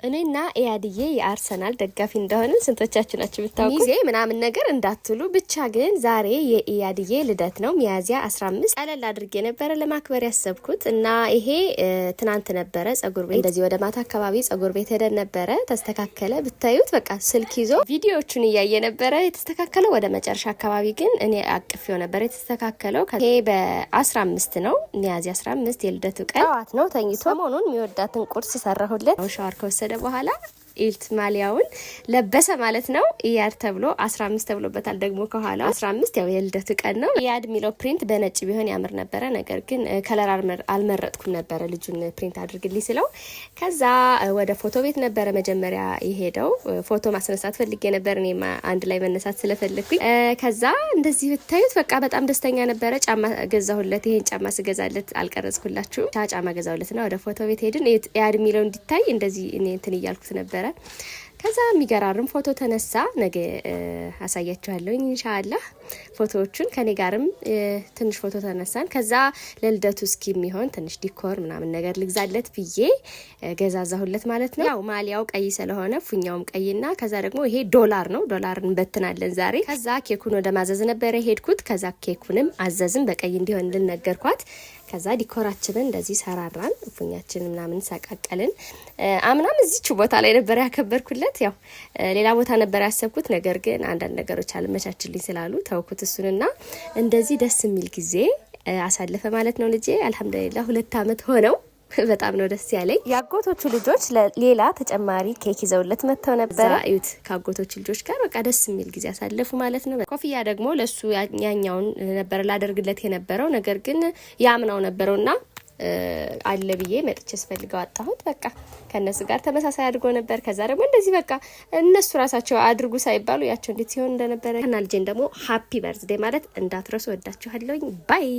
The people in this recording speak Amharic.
እኔና ኢያድዬ የአርሰናል ደጋፊ እንደሆንን ስንቶቻችሁ ናችሁ ብታውቁ? ሚዜ ምናምን ነገር እንዳትሉ ብቻ። ግን ዛሬ የኢያድዬ ልደት ነው፣ ሚያዝያ 15። ቀለል አድርጌ ነበረ ለማክበር ያሰብኩት እና ይሄ ትናንት ነበረ ጸጉር ቤት፣ እንደዚህ ወደ ማታ አካባቢ ጸጉር ቤት ሄደን ነበረ። ተስተካከለ። ብታዩት በቃ ስልክ ይዞ ቪዲዮዎቹን እያየ ነበረ የተስተካከለው። ወደ መጨረሻ አካባቢ ግን እኔ አቅፌው ነበረ የተስተካከለው። ይሄ በ15 ነው፣ ሚያዝያ 15 የልደቱ ቀን ጠዋት ነው። ተኝቶ ሰሞኑን የሚወዳትን ቁርስ ሰራሁለት። ሻወር ከወሰደ በኋላ ኢልት ማሊያውን ለበሰ ማለት ነው። ኢያድ ተብሎ 15 ተብሎበታል። ደግሞ ከኋላ 15 ያው የልደቱ ቀን ነው። ኢያድ የሚለው print በነጭ ቢሆን ያምር ነበረ። ነገር ግን color አልመረጥኩም ነበረ ልጁን print አድርግልኝ ስለው። ከዛ ወደ ፎቶ ቤት ነበረ መጀመሪያ የሄደው። ፎቶ ማስነሳት ፈልጌ ነበር እኔማ አንድ ላይ መነሳት ስለፈለግኩኝ። ከዛ እንደዚህ ብታዩት በቃ በጣም ደስተኛ ነበረ። ጫማ ገዛሁለት። ይሄን ጫማ ስገዛለት አልቀረጽኩላችሁ። ጫማ ገዛሁለትና ወደ ፎቶ ቤት ሄድን። ኢያድ የሚለው እንዲታይ እንደዚህ እኔ እንትን እያልኩት ነበረ። ከዛ የሚገራርም ፎቶ ተነሳ። ነገ አሳያችኋለሁኝ ኢንሻአላህ ፎቶዎቹን። ከኔ ጋርም ትንሽ ፎቶ ተነሳን። ከዛ ለልደቱ እስኪ የሚሆን ትንሽ decor ምናምን ነገር ልግዛለት ብዬ ገዛዛሁለት ማለት ነው። ያው ማሊያው ቀይ ስለሆነ ፉኛውም ቀይና ከዛ ደግሞ ይሄ ዶላር ነው። ዶላር እንበትናለን ዛሬ። ከዛ ኬኩን ወደ ማዘዝ ነበረ ሄድኩት። ከዛ ኬኩንም አዘዝን በቀይ እንዲሆን ልነገርኳት። ከዛ decor ኣችንን እንደዚህ ሰራራን፣ ፉኛችንን ምናምን ሰቃቀልን። አምናም እዚች ቦታ ላይ ነበር ያከበርኩለት። ያው ሌላ ቦታ ነበር ያሰብኩት፣ ነገር ግን አንዳንድ ነገሮች አልመቻችልኝ ስላሉ ተውኩት እሱንና እንደዚህ ደስ የሚል ጊዜ አሳለፈ ማለት ነው ልጄ። አልሐምዱሊላህ 2 አመት ሆነው። በጣም ነው ደስ ያለኝ። የአጎቶቹ ልጆች ሌላ ተጨማሪ ኬክ ይዘውለት መጥተው ነበረ። እዩት፣ ከአጎቶቹ ልጆች ጋር በቃ ደስ የሚል ጊዜ አሳለፉ ማለት ነው። ኮፍያ ደግሞ ለሱ ያኛውን ነበረ ላደርግለት የነበረው፣ ነገር ግን ያምናው ነበረውና አለ ብዬ መጥቼ ስፈልገው አጣሁት። በቃ ከእነሱ ጋር ተመሳሳይ አድርጎ ነበር። ከዛ ደግሞ እንደዚህ በቃ እነሱ ራሳቸው አድርጉ ሳይባሉ ያቸው እንዴት ሲሆን እንደነበረ እና ልጄን ደግሞ happy birthday ማለት እንዳትረሱ። ወዳችኋለሁኝ። Bye.